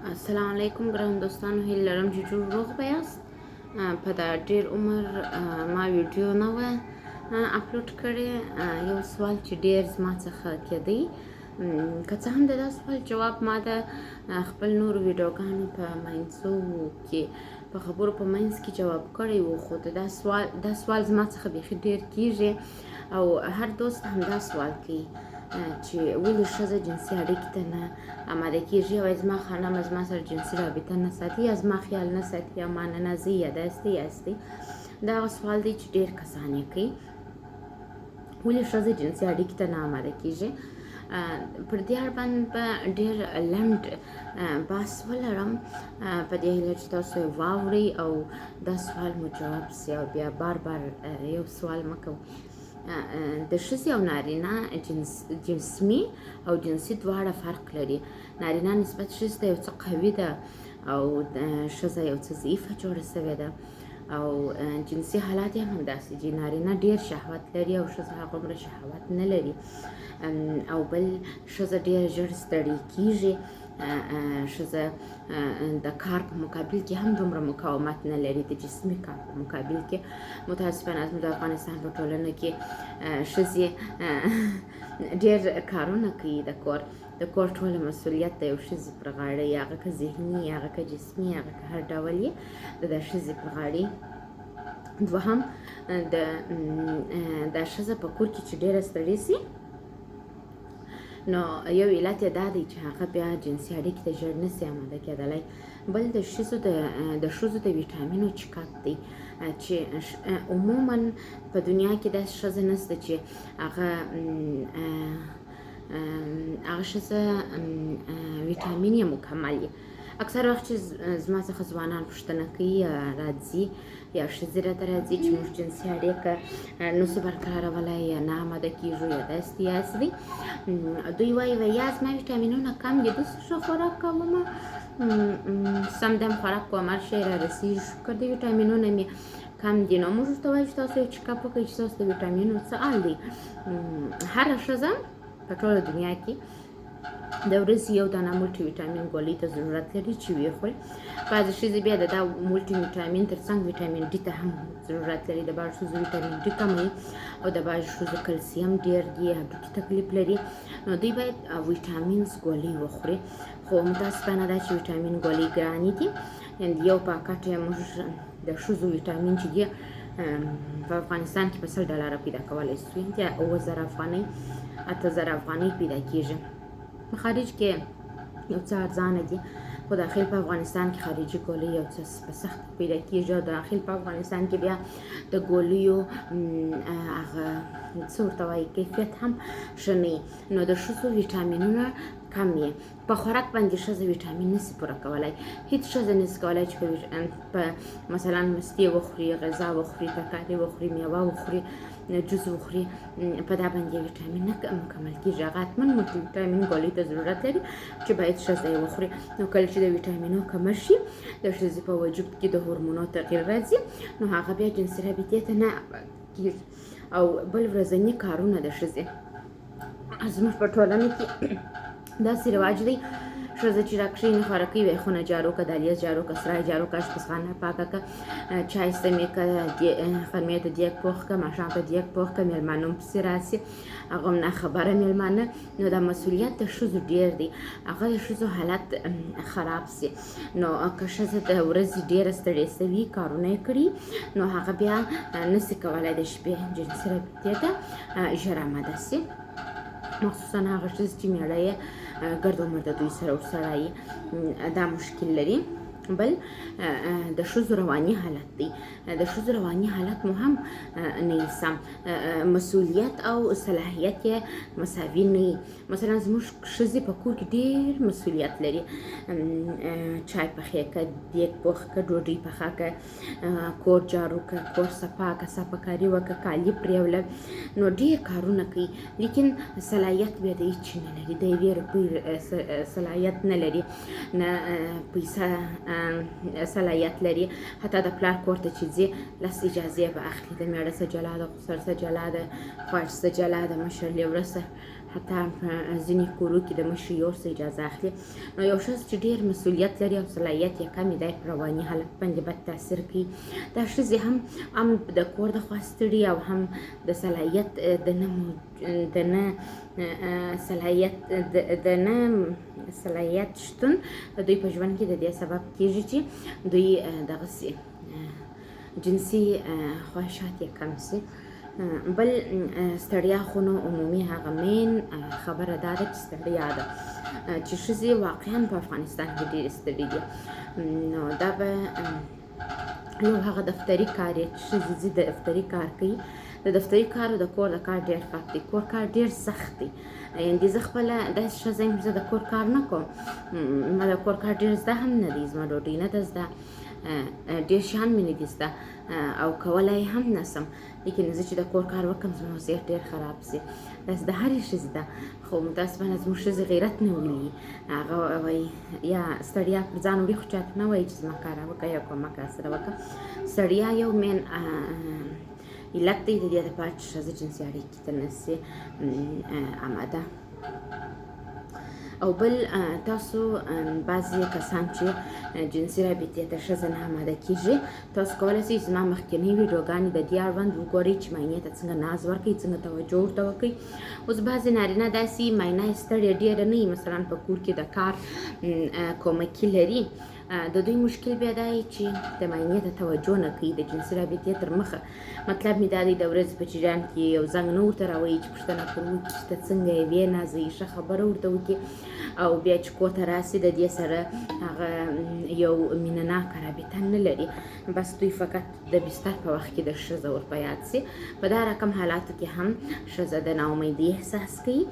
السلام علیکم ګران دوستانو، هیله لرم چې جوړ روغ به یاست. په دا ډیر عمر ما ویډیو نه وه اپلوډ کړې. یو سوال چې ډیر زما څخه کېدی، که څه هم د دا سوال جواب ما د خپل نورو ویډیوګانو په منځو کې په خبرو په منځ کې جواب کړی و، خو دا سوال زما څخه بیخي ډیر کیږي او هر دوست همدا سوال کوي چې ولې ښځه جنسي اړیکې ته نه اماده کیږي؟ او زما خانم زما سره جنسي رابطه نه ساتي، یا زما خیال نه ساتي، یا ما نه نازي، یا داسې دی یا داسې دی. دا هغه سوال دی چې ډیر کسان یې کوي، ولې ښځه جنسي اړیکې ته نه اماده کیږي؟ پر دې اړوند به ډېر لنډ بحث ولرم، په دې هیله چې تاسو یې واورئ او دا سوال مو جواب سي او بیا بار بار یو سوال مه کوئ. د ښځې او نارینه جنس، جسمي او جنسي دواړه فرق لري. نارینه نسبت ښځې ته یو څه قوي ده او ښځه یو څه ضعیفه جوړه شوې ده، او جنسي حالات یې هم همداسې دي. نارینه ډېر شهوت لري او ښځه هغومره شهوت نه لري. او بل، ښځه ډېره ژر ستړې کیږي. ښځه د کار په مقابل کې هم دومره مقاومت نه لري، د جسمي کار په مقابل کې. متاسفانه زموږ د افغانستان په ټولنه کې ښځې ډېر کارونه کوي. د کور ټوله مسؤلیت د یو ښځې پر غاړه وي، هغه که ذهني، هغه که جسمي، هغه که هر ډول یې، د ښځې پر غاړې. دوهم، د ښځه په کور کې چې ډېره ستړې سي، نو یو علت یې دا دی چې هغه بیا جنسي اړیکې ته ژر نه سي اماده کېدلی. بل، د ښځو د ویټامینو چکات دی چې عموما په دنیا کې داسې ښځه نشته چې هغه ښځه ویټامین یې مکمل وي. اکثر وخت چې زما څخه ځوانان پوښتنه کوي یا راځي یا ښځې راته راځي چې موږ جنسي اړیکه نسو برقرارولی یا نه اماده کیږو یا داسې دي داسې دي، دوی وایي، یا زما ویټامینونه کم دي، داسې ښه خوراک کوم، سم دم خوراک کوم، هر شی را رسېږي، شکر دی، ویټامینونه مې کم دي. نو موږ ورته وایو چې تاسو یو چیک اپ وکړئ چې ستاسو د ویټامینونو څه حال دی. هره ښځه په ټوله دنیا کې د ورځې یو دانه مولټي ویټامین ګولۍ ته ضرورت لري چې ویې خوري. بعضې ښځې بیا د دا مولټي ویټامین تر څنګ ویټامین ډي ته هم ضرورت لري. د بعضو ښځو ویټامین ډي کم وي او د بعضو ښځو کلسیم ډېر دي، هډوکي تکلیف لري، نو دوی باید ویټامینز ګولۍ وخوري. خو متاسفانه دا چې ویټامین ګولۍ ګرانې دي. یعنې یو پاکټ یې موږ د ښځو ویټامین چې دي په افغانستان کې په 100 ډالره پیدا کولی سو، یا 7000 افغانۍ، 8000 افغانۍ پیدا کیږي. په خارج کې یو څه ارزانه دي، خو داخل په افغانستان کې خارجي ګولۍ یو څه په سخت پیدا کیږي، او داخل په افغانستان کې بیا د ګولیو هغه څه ورته وایي، کیفیت هم ښه نه وي. نو د ښځو ویټامینونه کم وي. په خوراک باندې ښځه ویټامین نسي پوره کولی. هیڅ ښځه نسي کولی چې په مثلا مستې وخوري، غذا وخوري، ترکاري وخوري، میوه وخوري، جوس وخوري، په دا باندې ویټامین نه مکمل کیږي. هغه حتما مولټي ویټامین ګولۍ ته ضرورت لري چې باید ښځه یې وخوري. نو کله چې د ویټامینو کمښت شي، د ښځې په وجود کې د هورمونو تغییر راځي، نو هغه بیا جنسي رابطې ته نه کیږي. او بل، ورځني کارونه د ښځې. زموږ په ټولنه کې داسې رواج دی، ښځه چې راکښېني خوراکۍ وي، خونه جارو که، دهلیز جارو که، سرای جارو که، اشپزخانه پاکه که، چای سمې که، غرمې ته دیګ پوخ که، ماښام ته دیګ پوخ که، میلمانه هم پسې راسي، هغه هم ناخبره میلمانه. نو دا مسؤلیت د ښځو ډېر دی، هغه د ښځو حالت خراب سي. نو که ښځه د ورځې ډېره ستړې سوي، کارونه یې کړي، نو هغه بیا نسي کولی د شپې جنسي رابطې ته ژر اماده سي، مخصوصا هغه ښځې چې میړه یې ګرد عمر د دوی سره ورسره وي، دا مشکل لري. بل، د ښځو رواني حالت دی. د ښځو رواني حالت مو هم نه وي سم. مسؤلیت او صلاحیت یې مساوي نه وي. مثلا زموږ ښځې په کور کې ډېر مسؤلیت لري، چای پخې که، دیګ پوخ که، ډوډۍ پخه که، کور جارو که، کور صفا که، صفاکاري وکړه، کالي پرېوله، نو ډېر کارونه کوي، لیکن صلاحیت بیا د هیڅ نه لري. د یوې روپۍ صلاحیت نه لري، نه پیسه صلاحیت لري. حتی د پلار کور ته چې ځي، لس اجازې به اخلي، د میړه څه جلا ده، خسر څه جلا ده، خواښ څه جلا ده، مشر لیوره څه. حتی په ځینې کورو کې د مشرې یور څه اجازه اخلي. نو یو ښځه چې ډېر مسؤلیت لري او صلاحیت یې کم دی، په رواني حالت باندې بد تاثیر کوي. دا ښځې هم د کور د خوا ستړي او هم د صلاحیت د نه د نه صلاحیت د نه صلاحیت شتون د دوی په ژوند کې د دې سبب کیږي چې دوی دغسې جنسي خواهشات یې کم سي. بل ستړیا خو نو عمومي هغه main خبره دا ده چې ستړیا ده، چې ښځې واقعا په افغانستان کې ډېرې ستړي دي. نو دا به یو هغه دفتري کار یې چې ښځې ځي دفتري کار کوي. د دفتري کار او د کور د کار ډېر فرق دی. کور کار ډېر سخت دی. یعنې زه خپله داسې ښځه یم، زه د کور کار نه کوم، ما د کور کار ډېر زده هم نه دی، زما ډوډۍ نه ده زده، ډېر شیان مې نه دي زده او کولی هم نه سم. لیکن زه چې د کور کار وکړم زما وضعیت ډېر خراب سي. داسې د هرې ښځې ده، خو متاسفانه زموږ ښځې غیرت نه ولي، هغه وایي یا ستړیا پر ځان وړي، خو چاته نه وایي چې زما کار وکړه یا کومک راسره وکړه. ستړیا یو main علت دی د دې لپاره چې ښځه جنسي اړیکې ته نه سي اماده. او بل تاسو بعضې کسان چې جنسي رابطې ته ښځه نه اماده کیږي، تاسو کولی شئ زما مخکینۍ ویډیوګانې د دې اړوند وګورئ چې ماینې ته څنګه ناز ورکړئ، څنګه توجه ورته وکړئ. اوس بعضې نارینه داسې ماینه یې ستړې ډېره نه وي، مثلا په کور کې د کار کومکي لري، د دوی مشکل بیا دا دی چې د ماینې ته توجه نه کوي د جنسي رابطې تر مخه. مطلب مې دا دی د ورځې په جریان کې یو زنګ نه ورته راوایي چې پوښتنه پر وکړي چې ته څنګه یې، ویې نازوي، ښه خبره ورته وکړي، او بیا چې کور ته راسي د دې سره هغه یو مینه ناکه رابطه نه لري. بس دوی فقط د بستر په وخت کې د ښځه ور په یاد سي. په دا رقم حالاتو کې هم ښځه د ناامیدۍ احساس کوي،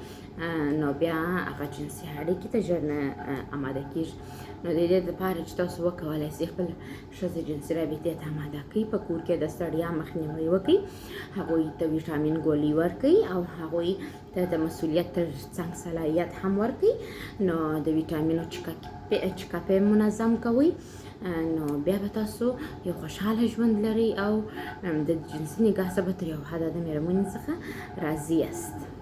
نو بیا هغه جنسي اړیکې ته ژر نه اماده کیږي. نو د دې لپاره چې تاسو وکولای شئ خپل ښځه جنسي رابطې ته اماده کړئ، په کور کې د ستړیا مخنیوی وکړئ، هغوی ته ویټامین ګولۍ ورکړئ او هغوی ته د مسؤلیت تر څنګ صلاحیت هم ورکړئ. نو د ویټامینو checkup یې منظم کوئ، نو بیا به تاسو یو خوشحاله ژوند لرئ او د جنسي نګاه څخه به تر یو حده د مېرمنې څخه راضي یاست.